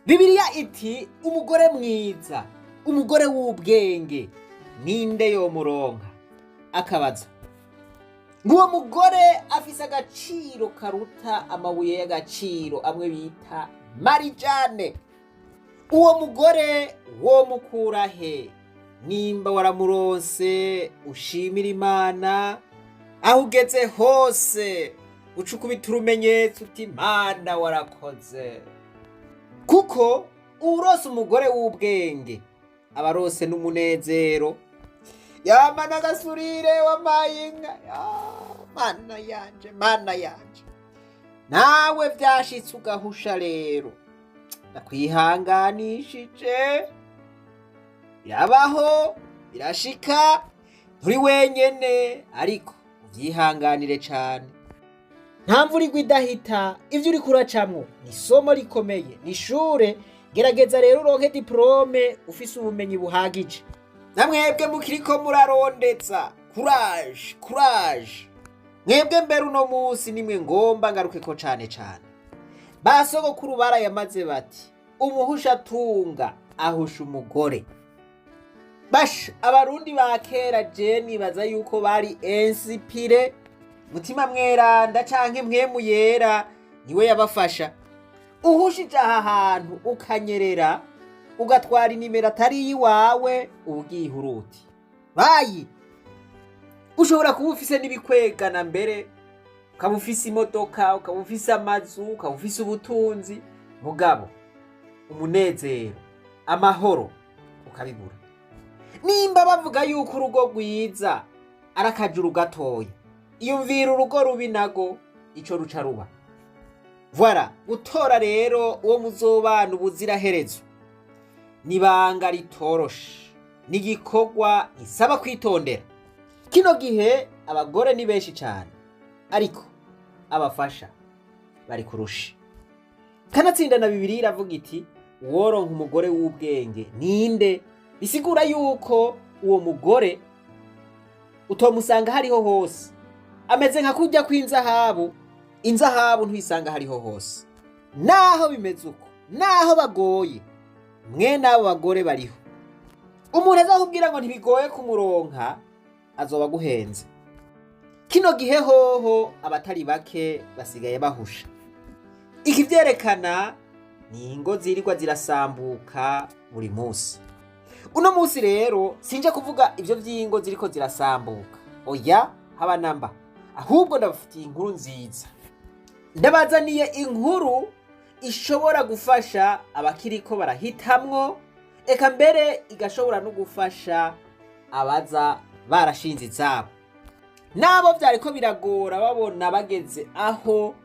Bibiliya iti umugore mwiza, umugore w'ubwenge, ninde yomuronka? Akabaza ngo uwo mugore afise agaciro karuta amabuye y'agaciro amwe bita marijane. Uwo mugore womukura he? Nimba waramuronse, ushimira Imana. Aho ugeze hose uca ukubita urumenyetso uti: "Mana, warakoze." Kuko uwurose umugore w'ubwenge aba arose n'umunezero. Yamana agasurire wampaye inka. Ya, Mana yanje, Mana yanje! Nawe vyashitse ugahusha rero, ndakwihanganishije. Birabaho, birashika, nturi wenyene, ariko uvyihanganire cane. Nta mvura igwa idahita. Ivyo uriko uracamwo ni isomo rikomeye, ni ishure. Gerageza rero uronke diplôme ufise ubumenyi buhagije. Namwebwe mukiriko murarondetsa, courage, courage. Mwebwe mbere uno munsi nimwe ngomba ngarukeko cane cane. Ba sogokuru barayamaze bati: "Umuhusha atunga ahusha umugore." Basha, Abarundi ba kera, je nibaza yuko bari inspirés. Mutima Mweranda canke Mpwemu Yera niwe yabafasha. Uhushije aha hantu ukanyerera, ugatwara inimero atari iyiwawe, uba ugiye ihuruti bayi. Ushobora kuba ufise n'ibikwegana mbere, ukaba ufise imodoka, ukaba ufise amazu, ukaba ufise ubutunzi, mugabo umunezero, amahoro ukabibura. Nimba bavuga yuko urugo rwiza ari akajuru gatoya, iyumvira urugo rubi nago ico ruca ruba. Voilà. Gutora rero uwo muzobana ubuziraherezo nibanga ritoroshe, ni igikorwa gisaba kwitondera. Kino gihe abagore ni benshi cyane, ariko abafasha bari kurusha. Kanatsinda na Bibiliya iravuga iti: "Uworonka umugore w'ubwenge ninde?" Bisigura yuko uwo mugore utomusanga hariho hose. Ameze nka kurya kw'inzahabu. Inzahabu ntuyisanga hariho hose. Naho bimeze uko, naho bagoye, mwe n'abo bagore bariho. Umuntu azakubwira ngo ntibigoye kumuronka azoba aguhenze. Kino gihe hoho abatari bake basigaye bahusha. Ikivyerekana ni ingo zirirwa zirasambuka buri munsi. Uno munsi rero sinje kuvuga ivyo vy'ingo ziriko zirasambuka, oya, haba namba. Ahubwo ndabafitiye inkuru nziza. Ndabazaniye inkuru ishobora gufasha abakiriko barahitamwo, eka mbere igashobora no gufasha abaza barashinze izabo, nabo vyariko biragora, babona bageze aho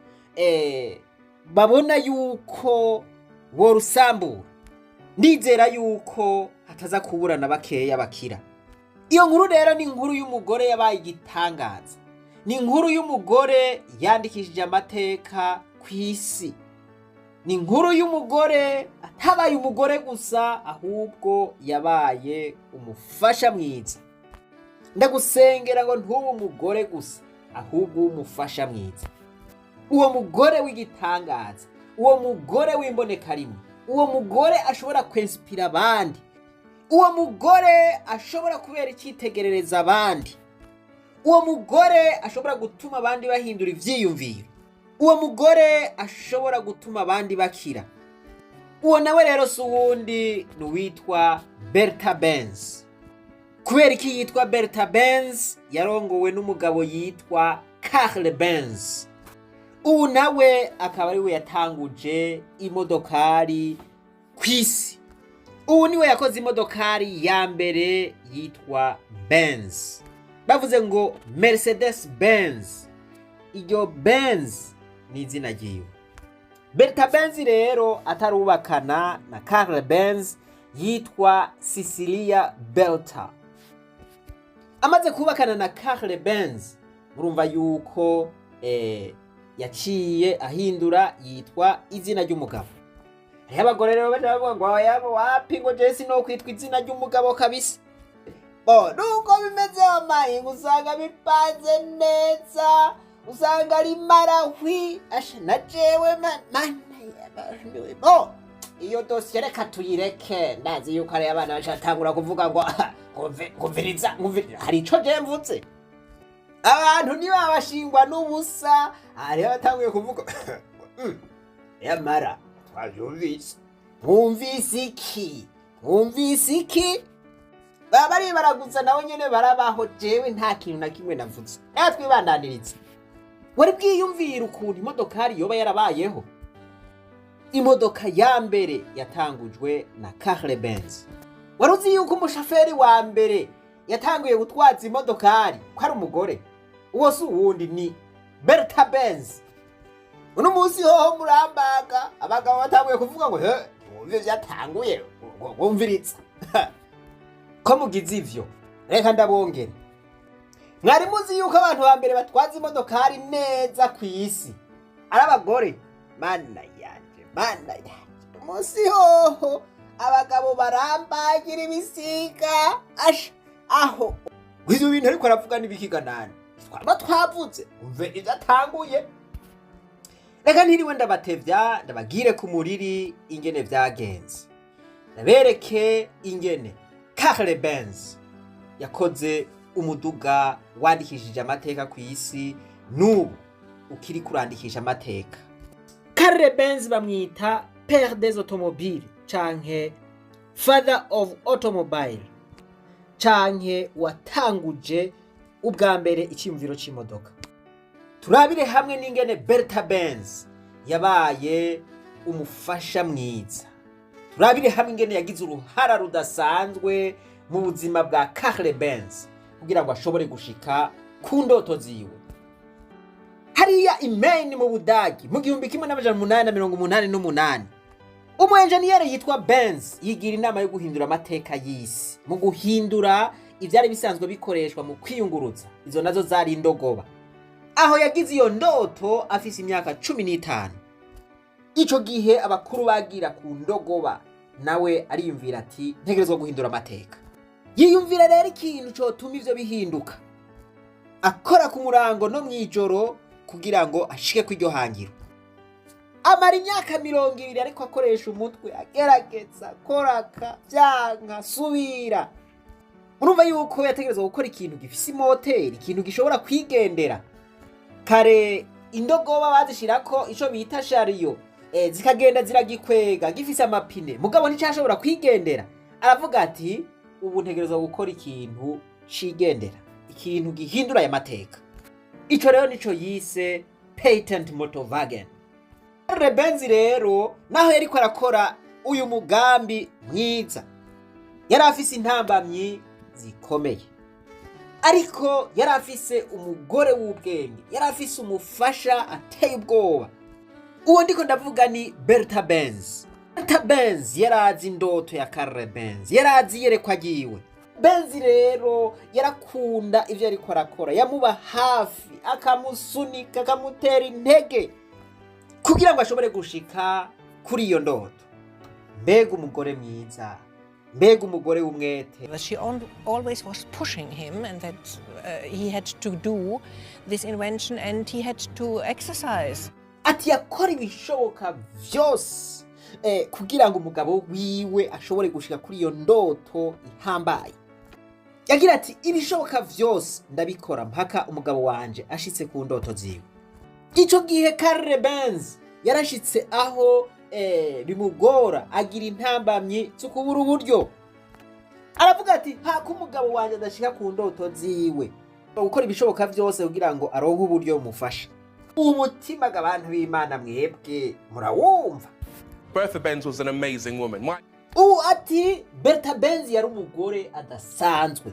babona yuko borusambura. Ndizera yuko hataza kuburana bakeya bakira. Iyo nkuru rero ni inkuru y'umugore yabaye igitangaza, ni inkuru y'umugore yandikishije amateka ku isi, ni inkuru y'umugore atabaye umugore gusa, ahubwo yabaye umufasha mwiza. Ndagusengera ngo ntube umugore gusa, ahubwo ube umufasha mwiza. Uwo mugore w'igitangaza, uwo mugore w'imbonekarimwe, uwo mugore ashobora kwensipira abandi, uwo mugore ashobora kubera icyitegerereza abandi, uwo mugore ashobora gutuma abandi bahindura ivyiyumviro, uwo mugore ashobora gutuma abandi bakira. Uwo nawe rero si uwundi, ni uwitwa Bertha Benz. Kubera iki yitwa Bertha Benz? Yarongowe n'umugabo yitwa Karl Benz. Ubu nawe akaba ari we yatanguje imodokari ku isi. Ubu niwe yakoze imodokari ya mbere yitwa Benz. Bavuze ngo Mercedes Benz, iryo Benz ni izina ryiwe. Bertha Benz rero atarubakana na Karl Benz yitwa Cecilia Belta. Amaze kubakana na Karl Benz, murumva yuko yaciye ahindura, yitwa izina ry'umugabo. Hariho abagore rero baca bavuga ngo: "Oya, wapi," ngo: "Jesi no kwitwa izina ry'umugabo kabisa." Bo nuko bimeze, wamaye ngo usanga bipanze neza, usanga ari marahwi. Asha, na jewe mana, bo Iyo dosiye reka tuyireke. Ndazi yuko ari abana bacatangura kuvuga ngo ngumviriza, ngumviriza, hari ico je mvuze. Abantu ntibabashingwa n'ubusa. Hariho abatanguye kuvuga: "Yamara twavyumvise." Mwumvise iki? Mwumvise iki? Baba bari baraguza nabo nyene barabaho. Jewe nta kintu na kimwe navuze, natwibandaniriza. Wari bwiyumvira ukuntu imodokari yoba yarabayeho? Imodoka ya mbere yatangujwe na Karl Benz. Wari uzi yuko umushoferi wa mbere yatanguye gutwaza imodokari ko ari umugore? Uwo si uwundi, ni Bertha Benz. Uno munsi hoho murambaga abagabo batanguye kuvuga ngo: "He, wumve vyatanguye, wumviriza ko mugize ivyo." Reka ndabongere. Mwari muzi yuko abantu ba mbere batwaza imodokari neza ku isi ari abagore? Mana yanje, mana yanje, umunsi hoho abagabo barambagira ibisiga. Asha, aho ivyo bintu ariko aravuga n'ibikiganani twaba twavuze. Umve ivyo atanguye. Reka ntiriwe ndabatevya, ndabagire ku muriri ingene vyagenze, ndabereke ingene Karl Benz yakoze umuduga wandikishije amateka ku isi, n'ubu ukiri kurandikisha amateka. Karl Benz bamwita Père des automobiles canke Father of Automobile, canke watanguje ubwa mbere icyiyumviro c'imodoka. Turabire hamwe n'ingene Bertha Benz yabaye umufasha mwiza. Turabire hamwe ingene yagize uruhara rudasanzwe mu buzima bwa Karl Benz kugira ngo ashobore gushika ku ndoto ziwe. Hariya i Main mu Budagi mu 1888, umu enjeniyeri yitwa Benz yigira inama yo guhindura amateka y'isi mu guhindura ivyari bisanzwe bikoreshwa mu kwiyunguruza. Izo nazo zari indogoba. Aho yagize iyo ndoto afise imyaka 15. Ico gihe abakuru bagira ku ndogoba, nawe ariyumvira ati: "Ntegerezwa guhindura amateka." Yiyumvira rero ikintu cotuma ivyo bihinduka, akora ku murango no mw'ijoro kugira ngo ashike kw'iryo hangiro. Amara imyaka 20 ariko akoresha umutwe, agerageza, koraka, vyanka, subira. Urumva yuko yategerezwa gukora ikintu gifise imoteri, ikintu gishobora kwigendera. Kare indogoba bazishirako ico bita chariot, zikagenda ziragikwega, gifise amapine, mugabo nticyashobora kwigendera. Aravuga ati: "Ubu ntegerezwa gukora ikintu cigendera, ikintu gihindura aya mateka." Ico rero nico yise Patent Motorwagen. Benz rero, naho yariko arakora uyu mugambi mwiza, yari afise intambamyi zikomeye, ariko yari afise umugore w'ubwenge, yari afise umufasha ateye ubwoba. Uwo ndiko ndavuga ni Bertha Benz. Bertha Benz yari azi indoto ya Karl Benz, yari azi iyerekwa ryiwe. Benz rero yarakunda ivyo yariko arakora, yamuba hafi, akamusunika, akamutera intege kugira ngo ashobore gushika kuri iyo ndoto. Mbega umugore mwiza, mbega umugore w'umwete! But she always was pushing him, and that he had to do this invention and he had to exercise. Ati yakora ibishoboka vyose kugira ngo umugabo wiwe ashobore gushika kuri iyo ndoto ihambaye. Yagira ati: "Ibishoboka vyose ndabikora mpaka umugabo wanje ashitse ku ndoto ziwe." Ico gihe Karl Benz yarashitse aho bimugora, agira intambamyi zo kubura uburyo. Aravuga ati: "Hako umugabo wanje adashika ku ndoto ziwe, gukora ibishoboka vyose kugira ngo aronke uburyo bumufasha." Umutima abantu b'Imana, mwebwe murawumva. Bertha Benz was an amazing woman. My Ubu ati Bertha Benz yari umugore adasanzwe.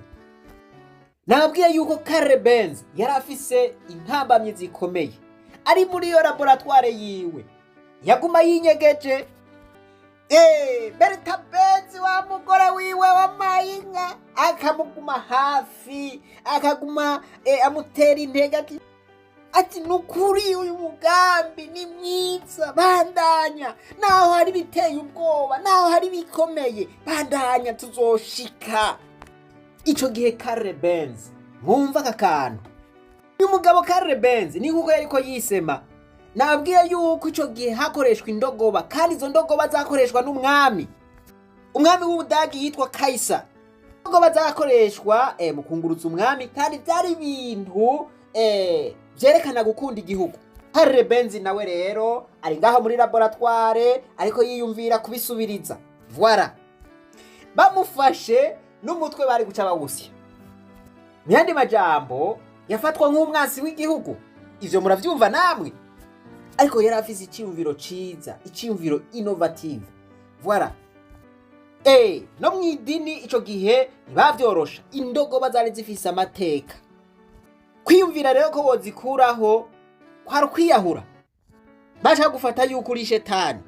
Nababwiye yuko Karl Benz yari afise intambamyi zikomeye. Ari muri iyo laboratoire yiwe, yaguma yinyegeje. Bertha Benz, wa mugore wiwe wamaye inka, akamuguma hafi, akaguma amutera intege, ati: "Nukuri uyu mugambi ni mwiza, bandanya, naho hari biteye ubwoba, naho hari bikomeye, bandanya, tuzoshika." Ico gihe Karl Benz, mwumva aka kantu, uyu mugabo Karl Benz ni nkuko yariko yisema. Nababwiye yuko ico gihe hakoreshwa indogoba, kandi izo ndogoba zakoreshwa n'umwami, umwami w'Ubudagi yitwa Kayisa. Indogoba zakoreshwa mu kunguruza umwami, kandi byari ibintu vyerekana gukunda igihugu. Karl Benz nawe rero ari ngaho muri laboratoire, ariko yiyumvira kubisubiriza. Voilà, bamufashe n'umutwe bari guca bawusya. Mu yandi majambo, yafatwa nk'umwansi w'igihugu. Ivyo muravyumva namwe. Ariko yari afise iciyumviro ciza, iciyumviro innovative. Voilà. No mu idini ico gihe ntibavyorosha. Indogoba zari zifise amateka. Kwiyumvira rero ko wozikuraho kwari ukwiyahura, bashaka gufata yuko uri shetani.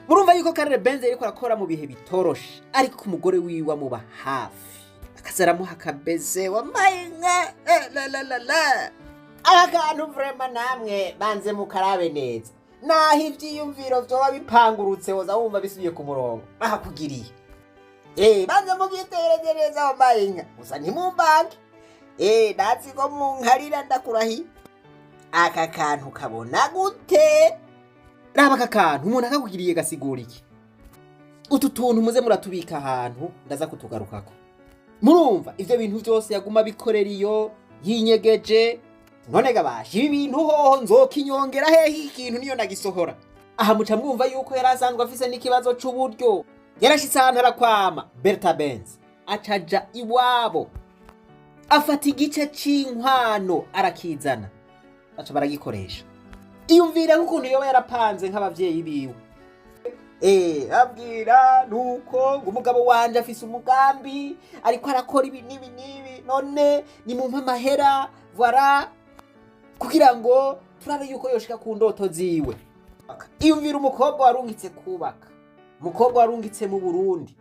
Murumva yuko Karl Benz yariko arakora mu bihe bitoroshe, ariko umugore wiwe amuba hafi, akaza aramuha akabeze wamaye nka la la la la. Aka kantu vraiment namwe banze mukarabe neza. Naho ivyiyumviro vyoba bipangurutse, woza wumva bisubiye ku murongo bahakugiriye. Banze mugitereze neza, wamaye inka. Gusa ntimumbange, ndazi ko munkarira, ndakurahiye. Aka kantu kabona gute? Raba aka kantu, umuntu akakugiriye gasigura iki? Utu tuntu muze muratubika ahantu, ndaza kutugarukako. Murumva ivyo bintu vyose yaguma bikorera iyo yinyegeje. None gabasha, ibi bintu hoho nzokinyongera hehe? Ikintu niyo nagisohora aha. Muca mwumva yuko yari asanzwe afise n'ikibazo c'uburyo. Yarashitse ahantu arakwama. Bertha Benz acaja iwabo, afata igice c'inkwano arakizana, baca baragikoresha. Iyumvira nk'ukuntu yoba yarapanze nk'abavyeyi biwe, abwira nuko ngo umugabo wanje afise umugambi, ariko arakora ibi n'ibi n'ibi, none nimumpe amahera, voilà, kugira ngo turabe yuko yoshika ku ndoto ziwe. Iyumvira umukobwa warungitse kubaka, umukobwa warungitse mu Burundi,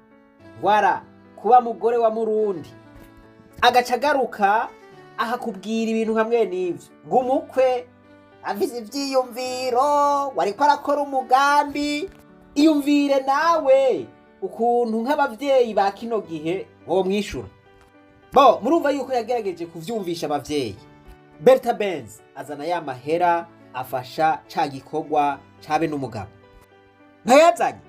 voilà, kuba mugore wa Murundi, agaca agaruka akakubwira ibintu nka mwene ivyo, ngo umukwe afise ivyiyumviro, wariko arakora umugambi. Iyumvire nawe ukuntu nk'abavyeyi ba kino gihe bomwishura. Bo murumva yuko yagerageje kuvyumvisha abavyeyi. Bertha Benz azana ya mahera, afasha ca gikorwa cabe n'umugabo. Ntayazanye,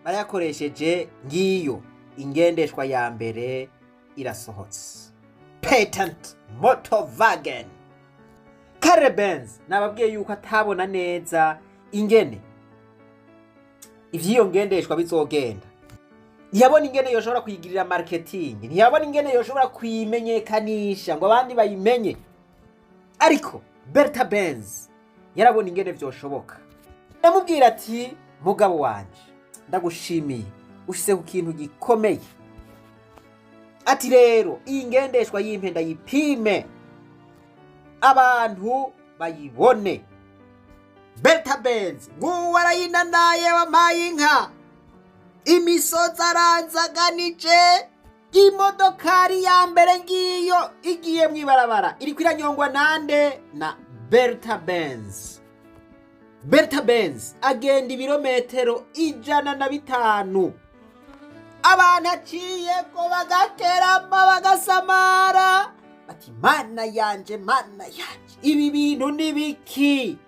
barayakoresheje. Ngiyo ingendeshwa ya mbere irasohotse, Patent Motorwagen. Karl Benz nababwiye yuko atabona neza ingene ivy'iyo ngendeshwa bizogenda. Ntiyabona ingene yoshobora kuyigirira marketing, ntiyabona ingene yoshobora kuyimenyekanisha ngo abandi bayimenye. Ariko Bertha Benz yarabona ingene vyoshoboka. Yamubwira ati: "Mugabo wanje, ndagushimiye, ushyize ku kintu gikomeye." Ati: "Rero iyi ngendeshwa yimpe ndayipime, abantu bayibone." Bertha Benz nguwo arayinanaye, wampaye inka, imisozi aranzaganije. Imodokari ya mbere ngiyo igiye mw'ibarabara, iriko iranyongwa nande? Na Bertha Benz. Bertha Benz agenda ibirometero 105. Abantu aciyeko bagakerama, bagasamara, bati: "Mana yanje, mana yanje, ibi bintu ni biki?"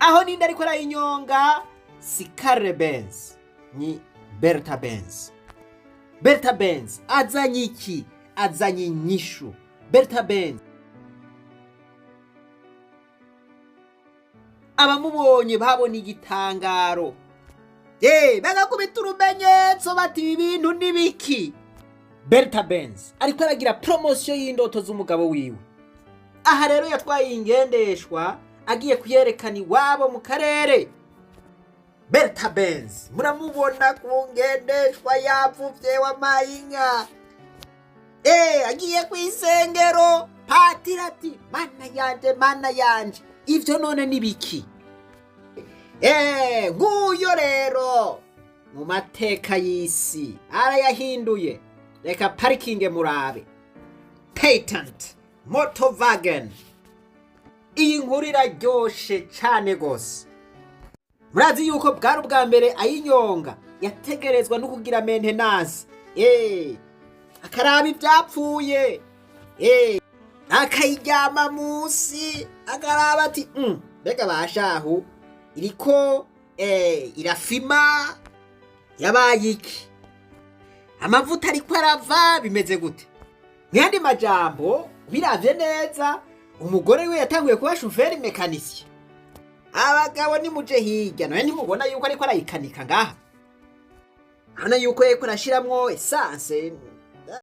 Aho ninde ariko arayinyonga? Si Karl Benz, ni Bertha Benz. Bertha Benz azanye iki? Azanye inyishu. Bertha Benz, abamubonye babona igitangaro, bagakubita urumenyetso bati: "Ibi bintu ni biki?" Bertha Benz ariko aragira promotion y'indoto z'umugabo wiwe. Aha rero yatwaye ingendeshwa agiye kuyerekana iwabo mu karere. Bertha Benz muramubona ku ngendeshwa yapfuvye, wampaye inka. Agiye ku isengero, patiri ati: "Mana yanje, mana yanje, ivyo none ni biki?" Nguyo rero mu mateka y'isi arayahinduye. Reka parikinge murabe Patent Motorwagen. Iyi nkuru iraryoshe cane gose. Murazi yuko bwari ubwa mbere ayinyonga, yategerezwa no kugira maintenance, akaraba ivyapfuye, akayiryama munsi akaraba ati: "Mbega bashahu." Iriko irafima, yabaye iki? Amavuta ariko arava, bimeze gute? Mu yandi majambo, biravye neza, umugore we yatanguye kuba shoferi mécanicien. Abagabo nimuje hirya, nawe ntimubona yuko ariko arayikanika ngaha? Urabona yuko yariko arashiramwo essence.